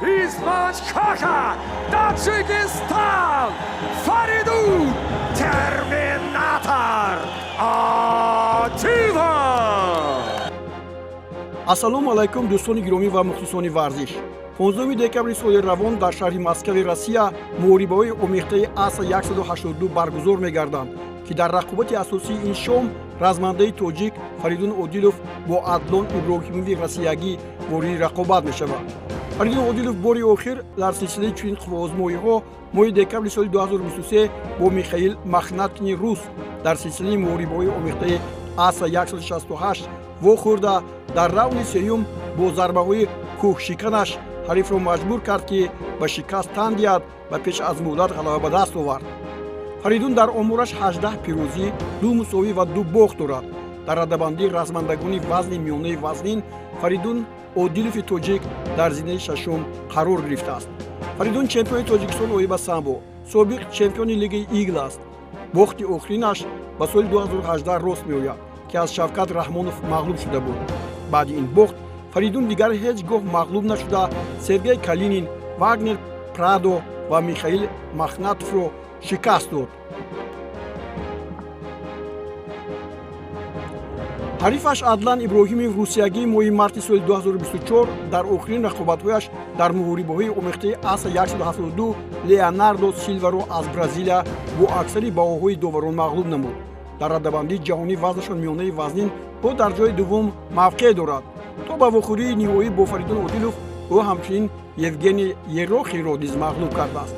Из Манчхаха, Таджикистан, Фаридун Терминатор Одилов! Ассалому алайкум, дӯстони гиромӣ ва мухлисони варзиш. 15 декабри соли равон дар шаҳри Москави Россия муҳорибаҳои омехтаи АСА 182 баргузор мегарданд, ки дар рақобати асосии ин шом размандаи тоҷик Фаридун Одилов бо Адлон Иброҳимови россиягӣ вориди рақобат мешавад. Фаридун Одилов бори охир дар силсилаи чунин қувваозмоиҳо моҳи декабри соли 2023 бо Михаил Махнаткини рус дар силсилаи муҳорибаҳои омехтаи АСА 168 вохӯрда, дар раунди сеюм бо зарбаҳои кӯҳшиканаш ҳарифро маҷбур кард, ки ба шикаст тан диҳад ва пеш аз муҳлат ғалаба ба даст овард. Фаридун дар омораш 18 пирӯзӣ, ду мусовӣ ва ду бохт дорад. Дар радабандии размандагони вазни миёнаи вазнин Фаридун Одилови тоҷик дар зинаи шашум қарор гирифтааст. Фаридун чемпиони Тоҷикистон оид ба самбо, собиқ чемпиони лигаи ИГЛА аст. Бохти охиринаш ба соли 2018 рост меояд, ки аз Шавкат Раҳмонов мағлуб шуда буд. Баъди ин бохт Фаридун дигар ҳеҷ гоҳ мағлуб нашуда, Сергей Калинин, Вагнер Прадо ва Михаил Махнатовро шикаст дод. Ҳарифаш Адлан Иброҳимов русиягӣ моҳи марти соли 2024 дар охирин рақобатҳояш дар муҳорибаҳои омехтаи АСА 172 Леонардо Силваро аз Бразилия бо аксари баҳоҳои доварон мағлуб намуд. Дар радабандии ҷаҳонӣ вазнашон миёнаи вазнин ӯ дар ҷои дуввум мавқеъ дорад. То ба вохӯрии ниҳоӣ бо Фаридун Одилов ӯ ҳамчунин Евгений Ерохинро низ мағлуб кардааст.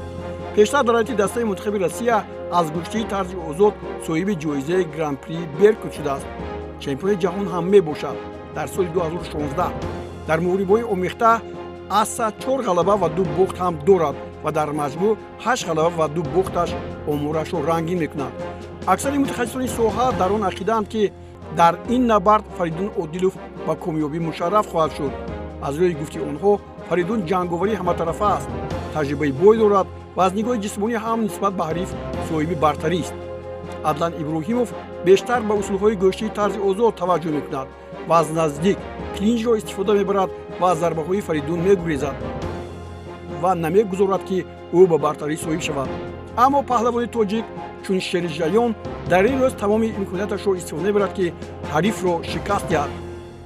Пештар дар ҳайати дастаи мунтахаби Россия аз гӯштии тарзи озод соҳиби ҷоизаи Гран-при Беркут шудааст. Чемпиони ҷаҳон ҳам мебошад дар соли 2016. Дар муҳорибаҳои омехта АСА чор ғалаба ва ду бохт ҳам дорад ва дар маҷмӯъ ҳашт ғалаба ва ду бохташ оморашро рангин мекунад. Аксари мутахассисони соҳа дар он ақидаанд, ки дар ин набард Фаридун Одилов ба комёбӣ мушарраф хоҳад шуд. Аз рӯи гуфти онҳо, Фаридун ҷанговарии ҳаматарафа аст, таҷрибаи бой дорад ва аз нигоҳи ҷисмонӣ ҳам нисбат ба ҳариф соҳиби бартарист. Адлан Иброҳимов бештар ба усулҳои гӯштии тарзи озод таваҷҷӯҳ мекунад ва аз наздик клинҷро истифода мебарад ва аз зарбаҳои Фаридун мегурезад ва намегузорад, ки ӯ ба бартарӣ соҳиб шавад. Аммо паҳлавони тоҷик чун шери жаён дар ин рӯз тамоми имконияташро истифода мебарад, ки ҳарифро шикаст диҳад.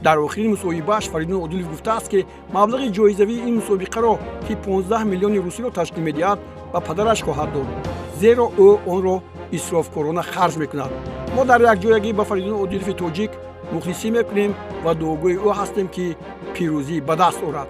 Дар охирин мусоҳибааш Фаридун Одилов гуфтааст, ки маблағи ҷоизавии ин мусобиқаро, ки 15 миллиони русиро ташкил медиҳад, ба падараш хоҳад дод, зеро ӯ онро исрофкорона харҷ мекунад. Мо дар якҷоягӣ ба Фаридун Одилови тоҷик мухлисӣ мекунем ва дуогӯи ӯ ҳастем, ки пирӯзӣ ба даст орад.